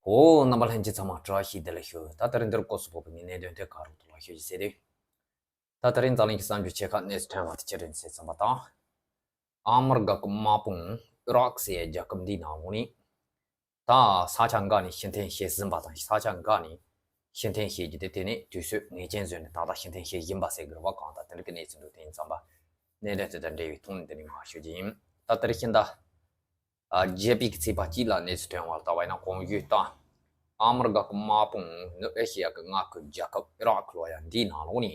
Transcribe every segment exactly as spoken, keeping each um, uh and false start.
ཨོ། རྣམ་པ་ལྷན་རྒྱས་ཚང་མ་བཀྲ་ཤིས་བདེ་ལེགས་ཞུ། ད་དེ་རིང་འདིར་སྐོར་སུ་བབས་པའི་གནད་དོན་དེ་ག་རུ་ཐུག་ལ་ཤོད་ཅིག་ཟེར་དུས། ད་དེ་རིང་འཛམ་གླིང་གི་གསར་འགྱུར་ཆེ་ཁག་གནས་ཚུལ་ཐོན་པ་དེ་ཅི་རེད་ཟེར་ཙམ་པ་དང་། ཨ་མི་རི་ཀ་གི་དམག་དཔུང་ཨི་རག་ཟེར་ཡ་རྒྱལ་ཁབ་འདིའི་ནང་ལོགས་ནས། ད་ས་ཆ་འགའ་ནས་ཕྱིར་འཐེན་བྱས་ཟིན་པ་དང་། ས་ཆ་འགའ་ནས་ཕྱིར་འཐེན་བྱས་རྒྱུ་དེ་དེ་ནས་དུས་ཚོད་ངེས་ཅན་བཟོས་ནས་ད་ལྟ་ཕྱིར་འཐེན་བྱས་ཡིན་པ་ཟེར་གི་རེད་བ། གང་ལྟར་དེ་འདྲ་གི་གནས་ཚུལ་འདུག་དེ་ཡིན་ཙམ་པ་གནད་དོན་དེ་དང་འབྲེལ་བའི་ཐོག་ནས་འདི་ནས་ངོ་ཤོད་ཀྱི་ཡིན། ད་དེ་རིང་ཤིང་ད། ཨ། བརྒྱད་པའི་ཚེས་པ་གཅིག་ལ་གནས་ཚུལ་ཐོན་པར་ལྟ་བ་ཡིན་ན། གོང་ཞུས་ལྟར། ཨ་མི་རི་ཀ་གི་དམག་དཔུང་ནུབ་ཨེ་ཤི་ཡ་གི་མངའ་ཁུལ་རྒྱལ་ཁབ་ཨི་རག་ལོ་ཡ་འདིའི་ནང་ལོགས་ནས།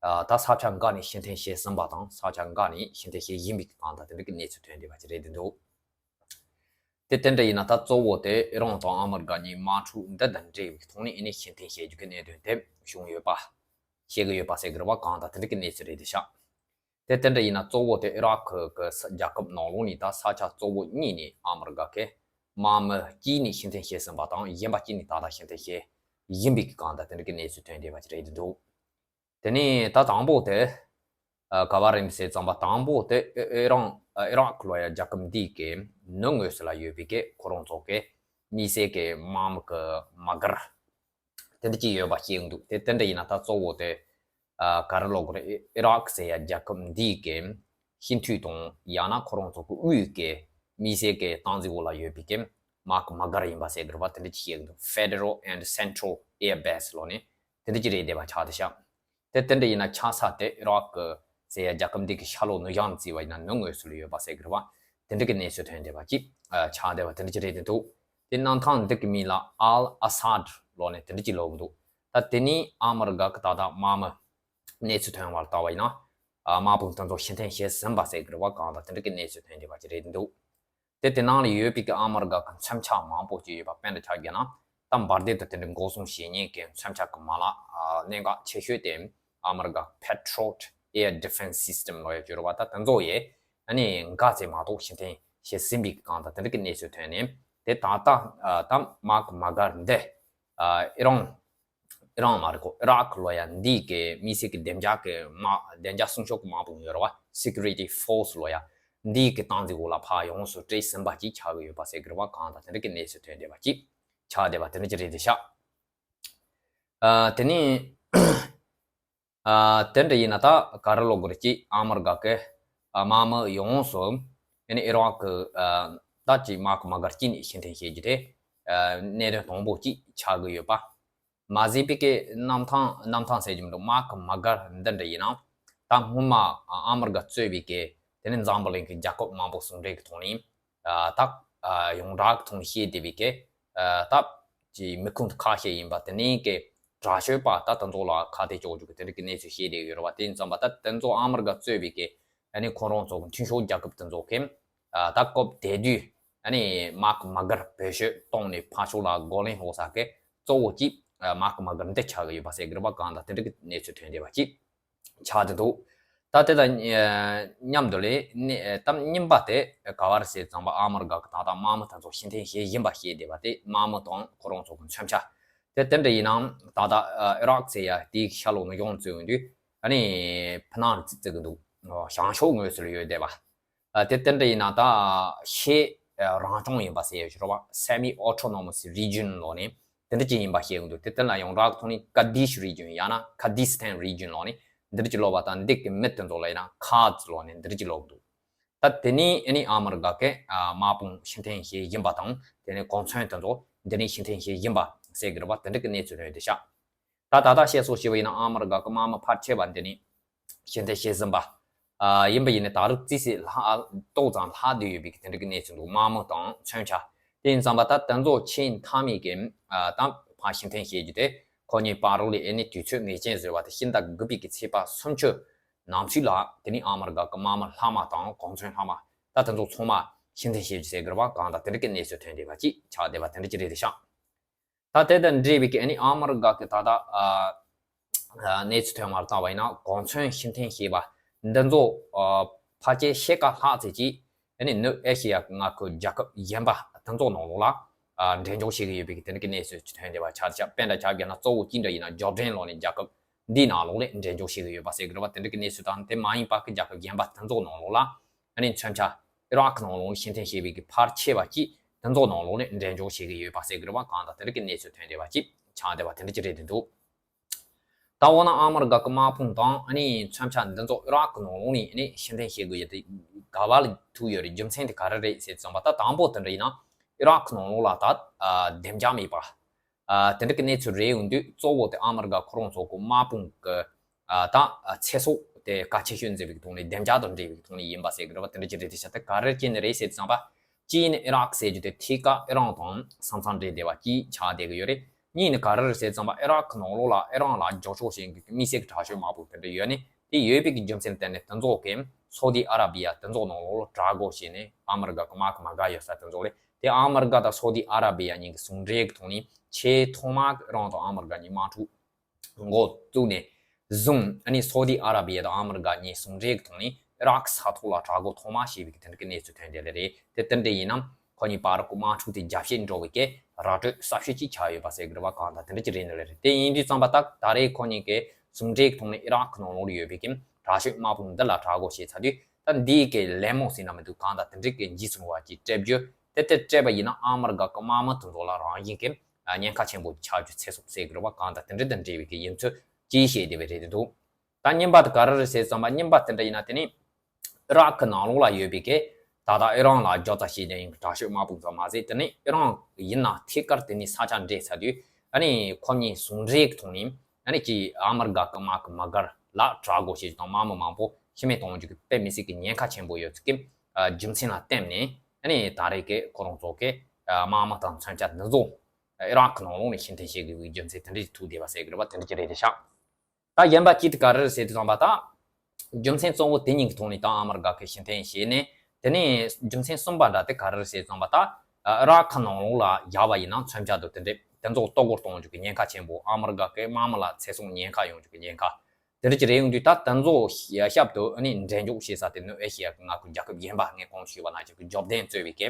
ཨ། ད་ས་ཆ་འགའ་ནས་ཕྱིར་འཐེན་བྱས་ཟིན་པ་དང་། ས་ཆ་འགའ་ནས་ཕྱིར་འཐེན་བྱས་ཡིན་པའི་གང་ལྟར་དེ་འདྲ་གི་གནས་ཚུལ་ཐོན་བསྡད་པ་ཅིག་རེད་འདུག་དེ་དེ་འདྲ་ཡིན་ན། ད་གཙོ་བོ་དེ་ཨི་རན་དང་ཨ་མི་རི་ཀ་གཉིས་དམག་འཁྲུག་འདི་དང་འབྲེལ་བའི་ཐོག་ནས་ཨེ་ནས་ཕྱིར་འཐེན་བྱེད་རྒྱུ་གི་གནད་དོན་དེ་བྱུང་ཡོད་པ། བཤད་གི་ཡོད་པ་ཟེར་གི་རེད་བ། གང་ལྟར་དེ་འདྲ་གི་གནས་ཚུལ་རེད་འདུག་ཤག་དེ་དེ་འདྲ་ཡིན་ན། གཙོ་བོ་དེ་ཨི་རག་གི་ས་རྒྱལ་ཁབ་ནང་ལོགས་ནས་ད་ས་ཆ་གཙོ་བོ་གཉིས་ནས་ཨ་མི་རི་ཀ་གི་དམག་མི་གཅིག་ནས་ཕྱིར་འཐེན་བྱས་ཟིན་པ་དང་། གཞན་པ་གཅིག་ནས་ད་ལྟ་ཕྱིར་འཐེན་བྱས་ཡིན་པའི་གི་གང་ལྟར་དེ་འདྲ་གི་གནས་ཚུལ་ཐོན་བསྡད་པ་ཅིག་རེད་འདུག་དེ་ནས་ད་དང་པོ་དེ། ཨ། ག་བ་རེད་ཟེར་ཙམ་པ། དང་པོ་དེ་ཨི་ཨི་རན། ཨི་རག་ལོ་ཡ་རྒྱལ་ཁབ་འདིའི་གི་ནུབ་ངོས་སུ་ལ་ཡོད་པའི་གི་ཁོ་རང་ཚོ་གི་དམིགས་བསལ་གི་དམག་མི་གི་དམག་སྒར་དེ་འདྲ་ཅིག་ཡོད་པ་ཤེས་ཀྱི་འདུག་དེ་དེ་འདྲ་ཡིན་ན། ད་གཙོ་བོ་དེ། ཨ། ག་རེ་ལབ་དགོས་རེད། ཨི་རག་ཟེར་ཡ་རྒྱལ་ཁབ་འདིའི་གི་སྤྱི་འཐུས་དང་། ཡང་ན་ཁོ་རང་ཚོ་གི་དབུས་གི་དམིགས་བསལ་གི་སྟངས་འཛིན་འོག་ལ་ཡོད་པའི་གི་དམག་གི་དམག་སྒར་ཡིན་པ་ཟེར་གི་རེད་བ། དེ་འདྲ་ཅིག་ཤེས་ཀྱི་འདུག Federal and Central Air Base ལབ་ནས་དེ་འདྲ་ཅིག་རེད་བསྡད་པ་ཆགས་བསྡད་ཤག་དེ་དེ་འདྲ་ཡིན་ན། ཆགས་ས་དེ་ཨི་རག་ཟེར་ཡ་རྒྱལ་ཁབ་འདི་གི་ཤར་ལྷོ་ནུབ་བྱང་བརྩིས་པ་ཡིན་ན་ནུབ་ངོས་སུ་ལ་ཡོད་པ་ཟེར་གི་རེད་བ། དེ་འདྲ་གི་གནས་ཚུལ་ཐོན་བསྡད་པ་ཅིག་ཨ། ཆགས་བསྡད་པ་དེ་འདྲ་ཅིག་རེད་བསྡད་འདུག་དེ་གནམ་ཐང་འདི་གི་མིང་ལ་ཨལ་ཨ་སཱད་ལབ་ནས་དེ་འདྲ་ཅིག་ལབ་གི་འདུག་ད་དེ་ནས་ཨ་མི་རི་ཀ་གི་ད་ལྟ་དམག་མི་གནས་ཚུལ་ཐོན་པར་ལྟ་བ་ཡིན་ན། ཨ། དམག་དཔུང་དེ་ཚོ་ཕྱིར་འཐེན་བྱས་ཟིན་པ་ཟེར་གི་རེད་བ། གང་ལྟར་དེ་འདྲ་གི་གནས་ཚུལ་ཐོན་བསྡད་པ་ཅིག་རེད་འདུག་དེ་དེ་ནང་ལ་ཡོད་པའི་གི་ཨ་མི་རི་ཀ་གི་མཚོན་ཆ་མང་པོ་ཅིག་ཡོད་པ། དཔེར་ན་ཆ་བཞག་ན། ད་འབར་མདེལ་དང་དེ་འདྲའི་འགོག་སྲུང་བྱེད་མཁན་གྱི་མཚོན་ཆ་གི་མ་ལག་ཨ། གནད་འགག་ཆེ་ཤོས་དེ་ཨ་མི་རི་ཀ་Patriot Air Defense System ལབ་ཡ་ཅིག་ཡོད་རེད་བ། ད་དེ་ཚོ་ཡས་ཨ་ནི་འགའ་ཙམ་མ་གཏོགས་ཕྱིར་འཐེན་བྱས་ཟིན་པའི་གི་གང་ལྟར་དེ་འདྲ་གི་གནས་ཚུལ་ཐོན་ནས། དེ་ད་ལྟ་ཨ། ད་དམག་གི་དམག་སྒར་འདི་ཨ། ཨི་རན། ཨི་རན་མ་རེད་གོ། ཨི་རག་ལབ་ཡ་འདི་གི་དམིགས་བསལ་གྱི་བདེ་འཇགས་ཀྱི་དམག་བདེ་འཇགས་སྲུང་སྐྱོབ་ཀྱི་དམག་དཔུང་ཡོད་རེད་བ། Security Force ལབ་ཡ་འདི་གི་སྟངས་འཛིན་འོག་ལ་ཕར་ཡོངས་སུ་སྤྲད་ཟིན་པ་ཅིག་ཆགས་ཀྱི་ཡོད་པ་ཟེར་གྱི་རེད་བ། གང་ལྟར་དེ་འདྲ་གི་གནས་ཚུལ་ཐོན་བསྡད་པ་ཅིག་ཆགས་བསྡད་པ་དེ་འདྲ་ཅིག་རེད་བསྡད་ཤག་ཨ། དེ་ནས། ཨ། དེ་འདྲ་ཡིན་ན་ད་ག་རེ་ལབ་དགོས་རེད། ཅིག་ཨ་མི་རི་ཀ་གི་ཨ། དམག་མི་ཡོངས་སུ་ཨ་ནི་ཨི་རག་གི་ཨ། ད་ཅིག་དམག་གི་དམག་སྒར་གཅིག་ནས་ཕྱིར་འཐེན་བྱེད་རྒྱུ་དེ་ཨ། གནད་དོན་དང་པོ་གཅིག་ཆགས་ཀྱི་ཡོད་པ། མ་ཟད་པའི་གི་གནམ་ཐང་། གནམ་ཐང་ཟེར་རྒྱུ་མི་འདུག་དམག་གི་དམག་སྒར་འདི་འདྲ་ཡིན་ན། ད་སྔོན་མ་ཨ། ཨ་མི་རི་ཀ་གཙོས་པའི་གི་དེ་ནི་འཛམ་བུ་གླིང་གི་རྒྱལ་ཁབ་མང་པོ་ཟུང་འབྲེལ་གྱི་ཐོག་ནས་ཨ། ད་ཨ། ཡོངས་གྲགས་ཀྱི་ཐོག་ནས་བཤད་བསྡད་པའི་གི་ཨ། ད་ཅིག་མི་ཁུངས་ཁ་ཤས་ཡིན་པ། དེ་ནས་གི་དྲག་སྤྱོད་པ་ད་དེ་ཚོ་ལ་ཁ་གཏད་གཅོག་རྒྱུ་གི་དེ་འདྲ་གི་གནས་ཚུལ་བཤད་བསྡད་ཡོད་རེད་བ། དེ་ཡིན་ཙམ་པ་ད་དེ་ཚོ་ཨ་མི་རི་ཀ་གཙོས་པའི་གི་ཨ་ནི་ཁོ་རང་ཚོ་གི་མཐུན་ཕྱོགས་རྒྱལ་ཁབ་དེ་ཚོ་གི་ཨ། ད་སྐབས་དེ་དུས་ཨ་ནི་དམག་གི་དམག་སྒར་བེད་སྤྱོད་བཏང་ནས་ཕར་ཕྱོགས་ལ་རྒོལ་ལན་སློག་ས་གི་གཙོ་བོ་གཅིག་ཨ། དམག་གི་དམག་སྒར་འདི་ཆགས་ཀྱི་ཡོད་པ་ཟེར་གི་རེད་བ། གང་ལྟར་དེ་འདྲ་གི་གནས་ཚུལ་ཐོན་བསྡད་པ་གཅིག་ཆགས་བསྡད་འདུག་ད་དེ་དང་ཨ། མཉམ་དུ་ལས་ནི་ཨ། ད་གཉིས་པ་དེ་ག་བ་རེད་ཟེར་ཙམ་པ། ཨ་མི་རི་ཀ་གི་ད་ལྟ་དམག་མི་དེ་ཚོ་ཕྱིར་འཐེན་བྱས་ཡིན་པ་བཤད་བསྡད་པ་དེ། དམག་མི་དང་ཁོ་རང་ཚོ་གི་མཚོན་ཆ་དེ་དེ་འདྲ་ཡིན་ནའང་། ད་ལྟ་ཨ། ཨི་རག་ཟེར་ཡ་དེའི་ཤར་ལྷོ་ནུབ་བྱང་བརྩིས་ཡོང་དུས་ཨ་ནི་ཕི་ནང་བརྩི་བརྩི་གི་འདུག་བྱང་ཕྱོགས་ངོས་སུ་ལ་ཡོད་བསྡད་པ། ཨ། དེ་དེ་འདྲ་ཡིན་ན་ད་ཤེད་རང་སྐྱོང་ཡིན་པ་ཟེར་ཡོད་རེད་བ། Semi Autonomous Region ལབ་ནས་དེ་འདྲ་ཅིག་ཡིན་པ་བཤད་ཀྱི་འདུག་དེ་དེ་ལ་ཡོངས་གྲགས་ཐོག་ནས་Kurdish Region ཡང་ན་Kurdistan Region ལབ་ནས་འདི་འདྲ་ཅིག་ལབ་པ་དང་། འདི་གི་མི་དེ་ཚོ་ལ་ཡིན་ན་Kurds ལབ་ནས་འདི་འདྲ་ཅིག་ལབ་ཀྱི་འདུག་ད་དེ་ནས་ཨ་ནི་ཨ་མི་རི་ཀ་གི་ཨ། དམག་དཔུང་ཕྱིར་འཐེན་བྱས་ཡིན་པ་དང་། དེ་ནས་གོ་མཚོན་དེ་ཚོ་འདི་ནས་ཕྱིར་འཐེན་བྱས་ཡིན་པ་ཟེར་གི་རེད་བ། དེ་འདྲ་གི་གནས་ཚུལ་རེད་བསྡད་ཤག་ད་ད་ལྟ་བཤད་སྲོལ་བྱས་པ་ཡིན་ན་ཨ་མི་རི་ཀ་གི་དམག་མི་ཕལ་ཆེ་བ་འདི་ནས་ཕྱིར་འཐེན་བྱས་ཟིན་པ་ཨ། ཡིན་པ་ཡིན་ནའི་ད་རུང་ཙི་ཙི་ལྷག་ཏོག་ཙམ་ལྷག་བསྡད་ཡོད་པའི་གི་དེ་འདྲ་གི་གནས་ཚུལ་འདུག་དམག་མི་དང་མཚོན་ཆ། དེ་ཡིན་ཙམ་པ་ད་དེ་ཚོ་ཆེས་མཐའ་མའི་གི་ཨ། ད་ཕར་ཕྱིར་འཐེན་བྱེད་རྒྱུ་དེ་ཁོ་གཉིས་བར་རོལ་ལ་ཨ་ནི་དུས་ཚོད་ངེས་ཅན་བཟོས་པ་དེ་ཕྱི་ཟླ་དགུ་པའི་གི་ཚེས་པ་སུམ་ཅུ་ནང་ཚུད་ལ་དེ་ནས་ཨ་མི་རི་ཀ་གི་དམག་མི་ལྷག་མ་དང་གོ་མཚོན་ལྷག་མ་ད་དེ་ཚོ་ཚང་མ་ཕྱིར་འཐེན་བྱེད་རྒྱུ་ཟེར་གི་རེད་བ། གང་ལྟར་དེ་འདྲ་གི་གནས་ཚུལ་ཐོན་བསྡད་པ་ཅིག་ཆགས་བསྡད་པ་དེ་འདྲ་ཅིག་རེད་བསྡད་ཤག་ད་དེ་དང་འབྲེལ་བའི་གི་ཨ་ནི་ཨ་མི་རི་ཀ་གི་ད་ལྟ་ཨ། ཨ། གནས་ཚུལ་ཐོན་པར་བལྟས་པ་ཡིན་ན། གོ་མཚོན་ཕྱིར་འཐེན་བྱས་པ་འདི་ཚོ་ཨ། ཕལ་ཆེར་ཕྱེད་ཀ་ལྷག་ཙམ་ཅིག་ཨ་ནི་ནུབ་ཨེ་ཤི་ཡ་གི་མངའ་ཁུལ་རྒྱལ་ཁབ་གཞན་པ་དེ་ཚོ་ནང་ལོགས་ལ་ཨ། འགྲེམས་འཇོག་བྱེད་ཀྱི་ཡོད་པའི་གི་དེ་འདྲ་གི་གནས་ཚུལ་ཅིག་ཐོན་བསྡད་པ་ཆགས་བཞག་དཔེར་ན་ཆ་བཞག་ན་གཙོ་བོ་གཅིག་འདྲ་ཡིན་ན་ཇོར་ཌན་ལབ་ནས་རྒྱལ་ཁབ་འདིའི་ནང་ལོགས་ལ་འགྲེམས་འཇོག་བྱེད་ཀྱི་ཡོད་པ་ཟེར་གི་རེད་བ། དེ་འདྲ་གི་གནས་ཚུལ་དང་། དེ་མ་ཡིན་པ་གི་རྒྱལ་ཁབ་གཞན་པ་དེ་ཚོ་ནང་ལོགས་ལ་ཨ་ནི་མཚོན་ཆ་ཨི་རག་ནང་ལོགས་ཕྱིར་འཐེན་བྱས་པའི་གི་ཕལ་ཆེ་བ་ཅིག་ དེ་ཚོ་ནང་ལོགས་ནས་འགྲན་ཞུགས་བྱེད་ཀྱི་ཡོད་པ་ཟེར་གི་རེད་བ། གང་ལྟར་དེ་འདྲ་གི་གནས་ཚུལ་ཐོན་བསྡད་པ་ཅིག་ཆགས་བསྡད་པ་དེ་འདྲ་ཅིག་རེད་འདུག་ད་འོ་ན་ཨ་མི་རི་ཀ་གི་དམག་དཔུང་དང་ཨ་ནི་མཚོན་ཆ་འདི་ཚོ་ཨི་རག་གི་ནང་ལོགས་ནས་ཨ་ནི་ཕྱིར་འཐེན་བྱེད་དགོས་ཡ་དེ་ག་བ་ལ་ཐུག་ཡོད་རེད། རྒྱུ་མཚན་དེ་ག་རེ་རེད་ཟེར་ཙམ་པ། ད་དང་པོ་དེ་འདྲ་ཡིན་ན་ཨི་རག་གི་ནང་ལོགས་ལ་ད་ཨ་བདེ་འཇགས་མེད་པ། ཨ་དེ་འདྲ་གི་གནས་ཚུལ་རེད་ཡོང་དུས་གཙོ་བོ་དེ་ཨ་མི་རི་ཀ་ཁོ་རང་ཚོ་གི་དམག་དཔུང་གི་ཨ་ད་ཨ་ཚེ་སྲོག་དེ་གལ་ཆེ་ཤོས་འཛིན་པའི་ཐོག་ནས་བདེ་འཇགས་དང་འབྲེལ་བའི་ཐོག་ནས་ཡིན་པ་ཟེར་གི་རེད་བ། དེ་འདྲ་ཅིག་རེད་དེ་ཤ་སྟག་ག་རེ་བྱས་ནས་རེད་ཟེར་ཙམ་པ། གཅིག་ནི་ཨི་རག་ཟེར་རྒྱུ་དེ་ཐད་ཀར་ཨི་རན་དང་ས་མཚམས་འབྲེལ་བསྡད་པ་གཅིག་ཆགས་བསྡད་ཀྱི་ཡོད་རེད། གཉིས་ནི་ག་རེ་རེད་ཟེར་ཙམ་པ། ཨི་རག་གི་ནང་ལོགས་ལ་ཨི་རན་ལ་རྒྱབ་སྐྱོར་བྱེད་མཁན་གྱི་དམིགས་བསལ་གྱི་དྲག་ཤོས་དམག་དཔུང་དེ་འདྲ་ཡོད་ནི་དེ་ཡོད་པའི་གི་རྒྱུ་མཚན་བརྟེན་ནས་དེ་ཚོ་གིས་སོ་ཏི་ཨ་ར་བི་ཡ་དེ་ཚོ་ནང་ལོགས་ལ་དྲག་རྒོལ་བྱས་ནས་ཨ་མི་རི་ཀ་གི་དམག་གི་མ་དགའ་ཡོད་ས་དེ་ཚོ་ལས་དེ་ཨ་མི་རི་ཀ་དང་སོ་ཏི་ཨ་ར་བི་ཡ་གཉིས་ཀྱི་ཟུང་འབྲེལ་གྱི་ཐོག་ནས་ཆེས་ཐོག་མར་ཨི་རན་དང་ཨ་མི་རི་ཀ་གཉིས་དམག་འཁྲུག་འགོ་བཙུགས་ནས་བཟུང་ཨ་ནི་སོ་ཏི་ཨ་ར་བི་ཡ་དང་ཨ་མི་རི་ཀ་གཉིས་ཟུང་འབྲེལ་གྱི་ཐོག་ནས་ཨི་རག་ས་ཐོག་ལ་དྲག་རྒོལ་ཐོག་མ་བྱས་པའི་དེ་འདྲ་གི་གནས་ཚུལ་ཐོན་བསྡད་ལེ་རེད། དེ་དེ་འདྲ་ཡིན་ནམ་ཁོ་གཉིས་བར་གྱི་དམག་འཁྲུག་དེ་རྒྱབ་བཤད་འགྲོ་བའི་གི་ར་སྤྲོད་གསར་ཤོས་ཅིག་ཆགས་ཡོད་པ་ཟེར་གི་རེད་བ། གང་ལྟར་དེ་འདྲ་ཅིག་རེད་ནི་ལེ་རེད། དེ་ཡིན་དུས་ཙམ་པ་ད་ད་རེས་ཁོ་གཉིས་ཀྱི་ཟུང་འབྲེལ་གྱི་ཐོག་ནས་ཨི་རག་གི་ནང་ལོགས་ལ་ཡོད་པའི་གི་དྲག་ཤོས་དམག་དཔུང་འདི་ལ་དྲག་རྒོལ་བྱས་ཚར་དུས་ད་འདིའི་གི་ལད་མོ་ཟེར་ན་མི་འདུག་གང་ལྟར་དེ་འདྲ་གི་འཇིགས་སུ་རུང་བ་ཅིག་སྤྲད་རྒྱུ་དེ་དེ་སྤྲད་པ་ཡིན་ན་ཨ་མི་རི་ཀ་གི་དམག་མི་དེ་ཚོ་ལ་རང་བཞིན་གི་ཉེན་ཁ་ཆེན་པོ་ཆགས་རྒྱུ་ཚེ་སྲོག་ཟེར་གི་རེད་བ། གང་ལྟར་དེ་འདྲ་དང་འབྲེལ་བའི་གི་ཡིན་ཚུལ་ཅིག་བཤད་བསྡད་པ་རེད་འདུག་ད་རྙིང་པ་དེ་ག་རེ་རེད་ཟེར་ཙམ་པ། རྙིང་པ་དེ་འདྲ་ཡིན་ན་དེ་ནི་ཨི་རག་གི་ནང་ལོགས་ལ་ཡོད་པའི་གི་ད་ལྟ་ཨི་རན་ལ་རྒྱབ་རྩ་བྱེད་མཁན་ཡིན་གི་དྲག་ཤོས་དམག་དཔུང་ཙམ་མ་ཟད་དེ་ནི་ཨི་རན་ཡིན་ན་ཐད་ཀར་དེ་ནི་ས་ཆ་འདྲེས་ཚར་དུས་ཨ་ནི་ཁོ་གཉིས་ཟུང་འབྲེལ་གྱི་ཐོག་ནས་ཨ་ནི་ཅིག་ཨ་མི་རི་ཀ་གི་དམག་གི་མ་དགར་ལ་དྲག་རྒོལ་བྱེད་རྒྱུ་དང་དམག་མི་མང་པོ་ཤི་རྨས་གཏོང་རྒྱུ་གི་དཔེ་མི་སྲིད་ཀྱི་ཉེན་ཁ་ཆེན་པོ་ཡོད་ཚུལ་གྱི་རྒྱུ་མཚན་ལ་བརྟེན་ནས་ཨ་ནི་ད་རེས་ཀྱི་ཁོ་རང་ཚོ་གི་དམག་མི་དང་མཚོན་ཆ་འདི་ཚོ་ཨི་རག་གི་ནང་ལོགས་ནས་ཕྱིར་འཐེན་བྱེད་དགོས་པའི་རྒྱུ་མཚན་དེ་འདྲ་ཞིག་ཐུག་བསྡད་པ་ཟེར་གི་རེད་བ། དེ་འདྲ་ཅིག་རེད་དེ་ཤག་ད་གཞན་པ་གཅིག་དེ་ག་རེ་རེད་ཟེར་དུས་ཙམ་པ་ད། རྒྱུ་མཚན་གཙོ་བོ་དེ་གཉིས་ཀྱི་ཐོག་ནས་ད་ཨ་མི་རི་ཀ་གིས་ཕྱིར་འཐེན་བྱས་ནས་དེ་ནས་རྒྱུ་མཚན་གསུམ་པ་འདྲ་དེ་ག་རེ་རེད་ཟེར་དུས་ཙམ་པ་ད། ཨི་རག་གི་ནང་ལོགས་ལ་བཞག་པ་ཡིན་ན་མཚོན་ཆ་དང་དེ་འདྲས་དེ་ཚོ་གཏོར་རྒོལ་གཏོང་རྒྱུ་གི་ཉེན་ཁ་ཆེན་པོ། ཨ་མི་རི་ཀ་གི་དམག་མི་ལ་ཚེ་སྲོག་ཉེན་ཁ་ཡོང་རྒྱུ་གི་ཉེན་ཁ་དེ་འདྲ་ཅིག་རེད་ཡོང་དུས་ད་དེ་ཚོ་ཞབས་ཏུ་ཨ་ནི་འགྲན་ཞུགས་བྱེད་ས་དེ་ནུབ་ཨེ་ཤི་ཡ་གི་མངའ་ཁུལ་རྒྱལ་ཁབ་གཞན་པ་ངས་གོང་དུ་ཞུས་པ་ནང་བཞིན་གྱི་འབྱོར་ལྡན་གཙོས་པའི་གི་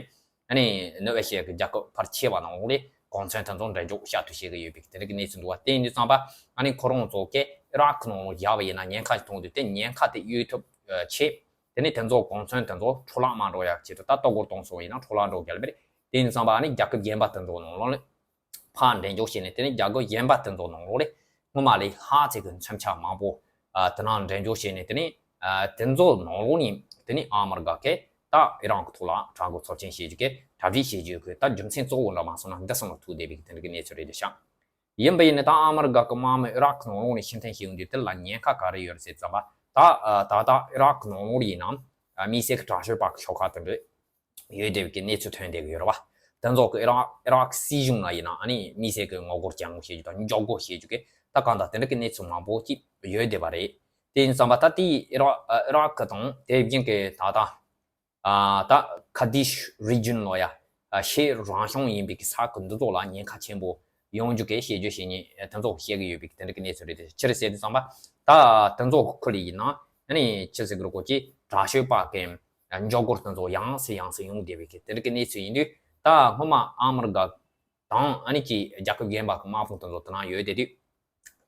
ཨ་ནི་ནུབ་ཨེ་ཤི་ཡ་གི་རྒྱལ་ཁབ་ཕལ་ཆེ་བ་ནང་ལོགས་ལ་གོང་མཚོན་དེ་ཚོ་འགྲན་ཞུགས་བྱ་ཐུབ་བྱེད་ཀྱི་ཡོད་པའི་དེ་འདྲ་གི་གནས་ཚུལ་འདུག་བ། དེ་ཡིན་དུས་ཙམ་པ་ཨ་ནི་ཁོ་རང་ཚོ་གི་ཨི་རག་གི་ནང་ལོགས་བཞག་པ་ཡིན་ན་ཉེན་ཁ་ཞིག་མཐོང་དུས་དེ་ཉེན་ཁ་དེ་གཡོལ་ཐབས་ཆེད་དེ་ནི་དེ་ཚོ་གོང་མཚོན་དེ་ཚོ་འཕྲོ་བརླག་མ་འགྲོ་ཡག་ཆེད་དུ་ད་གཏོར་རྒོལ་གཏོང་སོང་བ་ཡིན་ན་འཕྲོ་བརླག་འགྲོ་གལ་མེད། དེ་ཡིན་དུས་ཙམ་པ་ཨ་ནི་རྒྱལ་ཁབ་གཞན་པ་དེ་ཚོ་ནང་ལོགས་ལ་ཕར་འགྲན་ཞུགས་བྱས་ནས་དེ་ནི་རྒྱལ་ཁབ་གཞན་པ་དེ་ཚོ་ནང་ལོགས་ལ་སྔོན་མ་ལས་ལྷག་ཅིག་གི་མཚོན་ཆ་མང་པོ་ཨ་དེ་ནང་འགྲན་ཞུགས་བྱས་ནས་དེ་ནི་ཨ་དེ་ཚོ་ནང་ལོགས་ནས་དེ་ནི་ཨ་མི་རི་ཀ་གིས་ད་ཨི་རན་གི་ཐོག་ལ་དྲག་རྒོལ་ཚབས་ཆེན་བྱེད་རྒྱུ་གི་གྲ་སྒྲིག་བྱེད་རྒྱུ་གི་ད་རྒྱུ་མཚན་གཙོ་བོ་འདྲ་མ་སོང་ན་འདི་སོང་ལ་ཐུག་བསྡད་པའི་དེ་འདྲ་གི་གནས་ཚུལ་རེད་དེ་ཤག་ཡིན་པ་ཡིན་ན་ད་ཨ་མི་རི་ཀ་གི་དམག་མི་ཨི་རག་གི་ནང་ལོགས་ནས་ཕྱིར་འཐེན་བྱེད་ཡོང་དུས་དེ་ལ་ཉེན་ཁ་ག་རེ་ཡོད་རེད་ཟེར་ཙམ་པ་ད་ད་ལྟ་ཨི་རག་གི་ནང་ལོགས་ཡིན་ན་དམིགས་བསལ་གྱི་དྲག་སྤྱོད་པ་གི་ཤོག་ཁག་དེ་འདྲ་ཡོད་བསྡད་པའི་གནས་ཚུལ་ཐོན་བསྡད་ཀྱི་ཡོད་རེད་བ། དེ་ཚོ་གི་ཨི་རག་ཨི་རག་སྲིད་གཞུང་ལ་ཡིན་ན་ཨ་ནི་དམིགས་བསལ་གྱི་ངོ་རྒོལ་རྒྱག་མཁན་བྱེད་རྒྱུ་དང་འཇོག་རྒོལ་བྱེད་རྒྱུ་གི་ད་གང་ལྟར་དེ་འདྲ་གི་གནས་ཚུལ་མང་པོ་ཅིག་ཡོད་བསྡད་པ་རེད། དེ་ཡིན་ཙམ་པ་ད་དེ་ཨི་རག་ཨི་རག་གི་དང་དེ་བཞིན་གྱི་ད་ལྟ་ཨ་ད་ཁར་དིཤ་རི་ཇན་ལོ་ཡ་ཨ་ཤི་རང་བྱུང་ཡིན་པའི་གི་ས་ཁུལ་འདི་ཚོ་ལ་ཉེན་ཁ་ཆེན་པོ་ཡོང་རྒྱུ་གི་བཤད་རྒྱུ་བྱེད་མཁན་དེ་ཚོ་བཤད་གི་ཡོད་པའི་གི་དེ་འདྲ་གི་གནས་ཚུལ་རེད། དེ་ཕྱིར་བཤད་དུས་ཙམ་པ་ད་དེ་ཚོ་ཁུལ་ཡིན་ན་ཨ་ནི་ཕྱིར་ཟེར་གི་རེད་གོ་ཅི་དྲག་སྤྱོད་པ་གི་འཇོག་རྒོལ་དེ་ཚོ་ཡང་སེ་ཡང་སེ་ཡོང་བསྡད་པའི་གི་དེ་འདྲ་གི་གནས་ཚུལ་ཡིན་དུས་ད་སྔོན་མ་ཨ་མི་རི་ཀ་དང་ཨ་ནི་ཅི་རྒྱལ་ཁབ་གཞན་པ་གི་དམག་དཔུང་དེ་ཚོ་དེ་ན་ཡོད་བསྡད་དུས།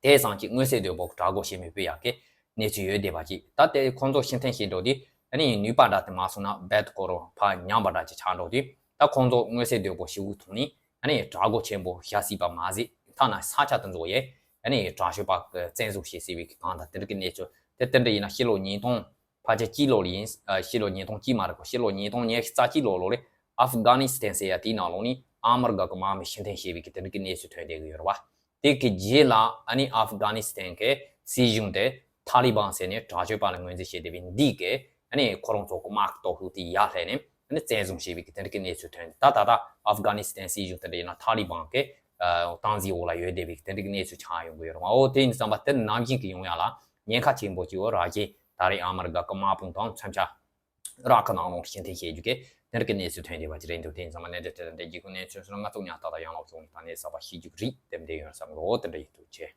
དེ་ཙམ་གྱིས་མངོན་གསལ་དོད་པོ་དྲག་རྒོལ་བྱེད་མི་ཕོད་ཡག་གི་གནས་ཚུལ་ཡོད་བསྡད་པ་ཅིག་ད་དེ་ཁོང་ཚོ་ཕྱིར་འཐེན་བྱེད་འགྲོ་དུས་ཨ་ནི་ནུས་པ་འདྲ་དེ་མ་སོང་ན་རྦད་དེ་ཁོ་རང་ཕར་ཉམས་པ་འདྲ་ཅིག་ཆགས་འགྲོ་དུས་ད་ཁོང་ཚོ་མངོན་གསལ་དོད་པོ་ཞེ་པོ་ཐོག་ནས་ཨ་ནི་དྲག་རྒོལ་ཆེན་པོ་བྱ་སྲིད་པ་མ་ཟད་ཐ་ན་ས་ཆ་དེ་ཚོ་ཡས་ཨ་ནི་དྲག་སྤྱོད་པ་གི་བཙན་བཟུང་བྱེད་སྲིད་པའི་གི་གང་ལྟར་དེ་འདྲ་གི་གནས་ཚུལ་དེ་དེ་འདྲ་ཡིན་ན་ཕྱི་ལོ་ཉིས་སྟོང་ཕལ་ཆེར་སྤྱི་ལོ་ལ་ཡིན། ཨ་ཕྱི་ལོ་ཉིས་སྟོང་གཅིག་མ་རེད་གོ་ཕྱི་ལོ་ཉིས་སྟོང་ཉི་ཤུ་རྩ་གཅིག་ལོ་ལོ་རེད། ཨབ་གྷ་ནི་སི་ཐན་ཟེར་ཡ་དེའི་ནང་ལོགས་ནས་ཨ་མི་རི་ཀ་གི་དམག་མི་ཕྱིར་འཐེན་བྱས་པའི་གི་དེ་འདྲ་གི་གནས་ཚུལ་ཐོན་བསྡད་ཀྱི་ཡོད་རེད་བ། དེ་གི་རྗེས་ལ་ཨ་ནི་ཨབ་གྷ་ནི་སི་ཐན་གི་སྲིད་གཞུང་དེ་ཐ་ལི་བན་ཟེར་ནས་དྲག་སྤྱོད་པ་ལ་ངོས་འཛིན་བྱས་བསྡད་པའི་འདི་གི་ཨ་ནི་ཁོ་རང་ཚོ་གི་དམག་གི་སྟོབས་ཤུགས་དེ་ཡར་སླེབས་ནས་ཨ་ནི་བཙན་བཟུང་བྱས་པའི་གི་དེ་འདྲ་གི་གནས་ཚུལ་ཐོན་ཏེ་ད་ད་ལྟ་ཨབ་གྷ་ནི་སི་ཐན་སྲིད་གཞུང་དེ་འདྲ་ཡིན་ན་ཐ་ལི་བན་གི་སྟངས་འཛིན་འོག་ལ་ཡོད་བསྡད་པའི་གི་དེ་འདྲ་གི་གནས་ཚུལ་ཆགས་ཡོང་གི་ཡོད་རེད་བ། འོ་དེ་ཡིན་དུས་ཙམ་པ་དེ་ནང་བཞིན་གི་ཡོང་ཡ་ལ་ཉེན་ཁ་ཆེན་པོ་ཅིག་འོ་ར་གཞི་ད་རེས་ཨ་མི་རི་ཀ་གི་དམག་དཔུང་དང་མཚོན་ཆ་རག་གི་ནང་ལོགས་ཕྱིར་འཐེན་བྱེད་རྒྱུ་གི་དེ་འདྲ་གི་གནས་ཚུལ་ཐོན་བསྡད་པ་ཅིག་རེད་འདུག་དེ་ཡིན་ཙང་མ་གནད་དོན་དེ་དང་འབྲེལ་རྒྱུ་གི་གནས་ཚུལ་སོགས་ང་ཚོ་ཉག་ཐག་དང་ཡང་ལོག་བྱུང་ནས་ད་ནས་གསར་པ་ཤེས་རྒྱུ་རིགས་དེ་འདྲ་ཡོང་བསམ་གི་འོ་དེ་འདྲ་ཡིན་འདུག་ཅེས།